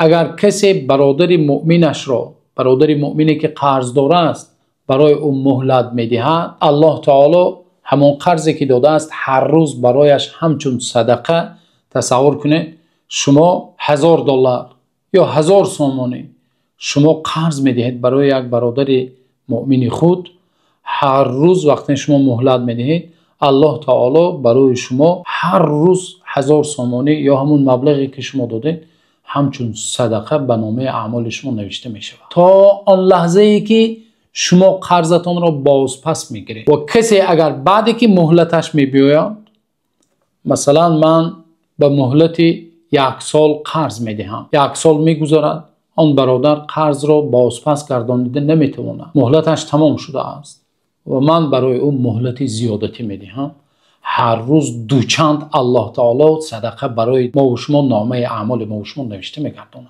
Агар касе бародари мӯъминашро, бародари мӯъмине ки қарздор аст, барои ӯ муҳлат медиҳад, Аллоҳи таъоло ҳамон қарзе ки додааст, ҳар рӯз барояш ҳамчун садақа. Тасаввур кунед, шумо $1000 ё 1000 сомонӣ шумо қарз медиҳед барои як бародари мӯъмини худ. Ҳар рӯз вақте шумо муҳлат медиҳед, Аллоҳи таъоло барои шумо ҳар рӯз 1000 сомонӣ ё ҳамон маблағе ки шумо додед, ҳамчун садақа ба номаи аъмоли шумо навишта мешавад, то он лаҳзае ки шумо қарзатонро бозпас мегиред. Ва касе агар баъд ки муҳлаташ меояд, масалан, ман ба муҳлати як сол қарз медиҳам, як сол мегузарад, он бародар қарзро бозпас гардонида наметавонад, муҳлаташ тамом шудааст ва ман барои ӯ муҳлати зиёдатӣ медиҳам. Ҳар рӯз дучанд Аллоҳи таъоло садақа барои мо ва шумо, номаи аъмоли мо ва шумо навишта мегардонад.